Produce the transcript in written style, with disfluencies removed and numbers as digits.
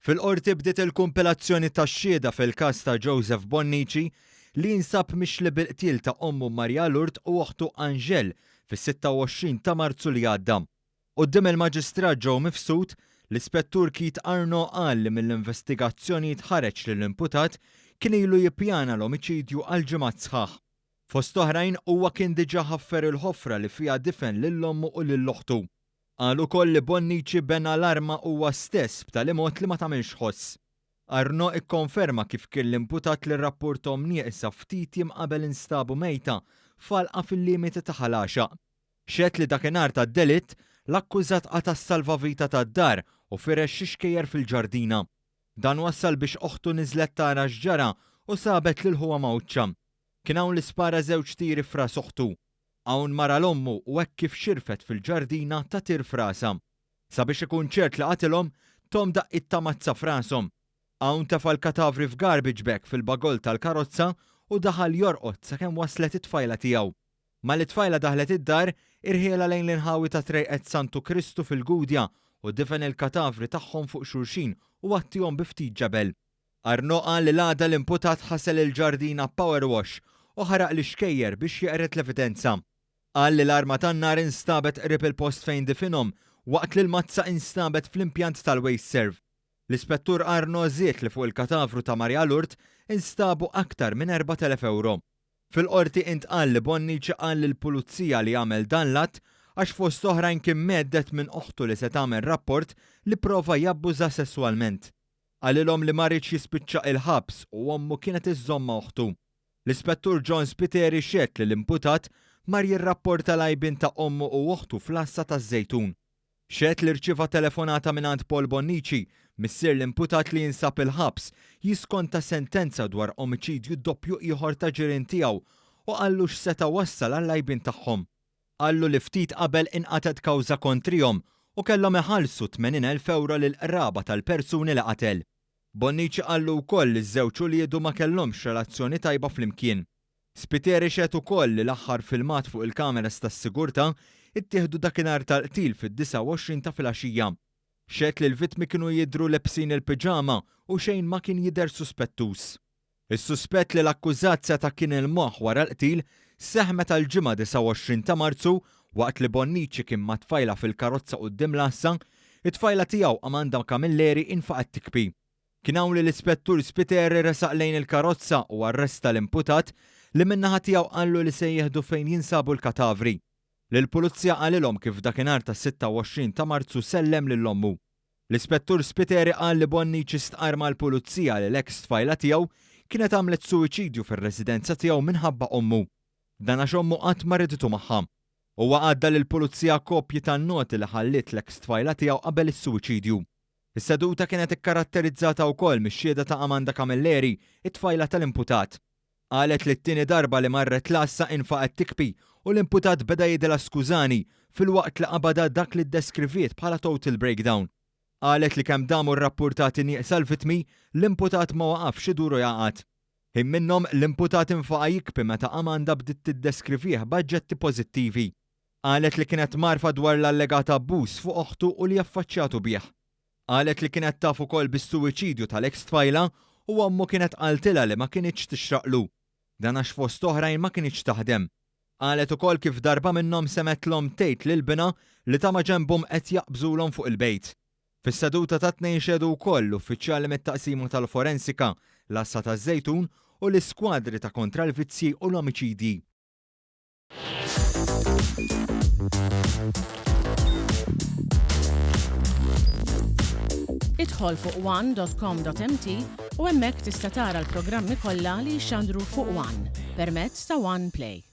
Fil-Qorti bdiet il-kumpilazzjoni tax-xhieda fil-każ ta' Joseph Bonnici li jinsab mixli bil-qtil ta' ommu Maria Lourdes u oħtu Angèle fis-26 ta' Marzu li għadda. Quddiem il-Maġistrat Joe Mifsud, l-Ispettur Keith Arnaud qal li mill-investigazzjonijiet ħareġ li l-imputat kien ilu jippjana l-omiċidju għal ġimgħat sħaħ. Fost oħrajn, huwa kien diġà ħaffer il-ħofra li fiha difen lil ommu u lil oħtu. Qal ukoll li Bonnici bena l-arma huwa stess b'tali mod li ma tagħmilx ħoss. Arnaud ikkonferma kif kien l-imputat li rrappurthom nieqsa ftit jiem qabel instabu mejta f'għalqa fil-limiti ta' Ħal Għaxaq. Xehed li dakinhar tad-delitt, l-akkużat qata' s-salvavita tad-dar u firex xi xkejjer fil-ġardina. Dan wassal biex oħtu niżlet tara x'ġara u sabet lil ħuha mgħuċċa. Kien hawn li spara żewġ tiri f'ras oħtu. Hawn mar għal ommu u hekk kif xirfet fil-ġardina ta tir f'rasha. Sabiex ikun ċert li qatilhom, thom daqqiet ta' mazza f'rashom. Hawn tefa' l-katavri f'garbage bag fil-bagoll tal-karozza u daħal jorqod sakemm waslet it-tfajla tiegħu. Malli t-tfajla daħlet id-dar, irħielha lejn l-inħawi ta' Trejqet Santu Kristu fil-Gudja u difen il-katavri tagħhom fuq xulxin u għattihom bi ftit ġebel. Arnaud qal li l-għada l-imputat ħasel il-ġardina b'power wash u ħaraq l-ixkejjer biex jeqred l-evidenza. Qal li l-arma tan-nar instabet qrib il-post fejn difinhom waqt li l-mazza instabet fl-impjant tal-WasteServ. L-Ispettur Arnaud żied li fuq il-katavru ta' Maria Lourdes instabu aktar minn 4,000 ewro. Fil-Qorti intqal li Bonnici qal lill-Pulizija li għamel dan l-att għax fost oħrajn kien mhedded minn oħtu li se tagħmel rapport li pprova jabbuża sesswalment. Qalilhom li ma riedx jispiċċa il-ħabs u ommu kienet iżżomm ma' oħtu. L-Ispettur John Spiteri xehed li l-imputat mar jirrapporta l-għajbien ta' ommu u oħtu fl-għassa taż-Żejtun. Xehed li rċieva telefonata mingħand Paul Bonnici, missier l-imputat li jinsab il-ħabs, jiskonta sentenza dwar omiċidju doppju ieħor ta' ġirien tiegħu u qallu x'seta' wassal għall-għajbien tagħhom. Qallu li ftit qabel inqatgħet kawża kontrihom u kellhom iħallsu 80,000 ewro lill-qraba tal-persuni li qatel. Bonnici qallu wkoll li ż-żewġ uliedu ma kellhomx relazzjoni tajba flimkien. Spiteri xehed ukoll li l-aħħar filmat fuq il-kameras tas-sigurtà ttieħdu dakinhar tal-qtil fid-29 ta' filgħaxija. Xehed li l-vittmi kienu jidhru lebsin il-piġama u xejn ma kien jidher suspettuż. Is-suspett li l-akkużat seta' kien il-moħħ wara l-qtil seħħ meta l-Ġimgħa 29 ta' Marzu, waqt li Bonnici kien ma' tfajla fil-karozza quddiem l-għassa, it-tfajla tiegħu Amanda Camilleri infaqgħet tikbi. Kien hawn li l-Ispettur Spiteri resaq lejn il-karozza u arresta l-imputat li min-naħa tiegħu qallu li se jieħdu fejn jinsabu l-katavri. Lill-Pulizija qalilhom kif dakinhar tas-26 ta' Marzu sellem lil ommu. L-Ispettur Spiteri qal li Bonnici stqarr mal-Pulizija li l-eks tfajla tiegħu kienet għamlet suwiċidju fir-residenza tiegħu minħabba ommu. Dan għax ommu qatt ma riditu magħha. Huwa għadda lill-Pulizija kopji tan-noti li ħalliet l-eks tfajla tiegħu qabel is-suwiċidju. Is-seduta kienet ikkaratterizzata wkoll mix-xhieda ta' Amanda Camilleri, it-tfajla tal-imputat. Qalet li t-tieni darba li marret l-għassa infaqgħet tikbi u l-imputat beda jgħidilha skużani filwaqt li qabadha dak li ddeskriviet bħala total breakdown. Qalet li kemm damu rrappurtati nieqsa l-vittmi, l-imputat ma waqafx idur u jagħqad. Ħin minnhom, l-imputat infaqa' jikbi meta Amanda bdiet tiddeskrivih b'aġġetti pożittivi. Qalet li kienet mgħarrfa dwar l-allegat abbuż fuq oħtu u li affaċċjatu bih. Qalet li kienet taf ukoll bis-suwiċidju tal-eks tfajla u ommu kienet qaltilha li ma kinitx tixraqlu. Dan għax fost oħrajn ma kinitx taħdem. Qalet ukoll kif darba minnhom semgħet l-omm tgħid lil binha li ta' maġenbhom qed jaqbżulhom fuq il-bejt. Fis-seduta tat-Tnejn xehdu wkoll l-uffiċjali mit-Taqsima tal-Forensika, l-Għassa taż-Żejtun u l-iskwadri ta' kontra l-vizzji u l-omiċidji. Idħol fuq one.com.mt u hemmhekk tista' tara l-programmi kollha li jixxandru fuq One permezz ta' One Play.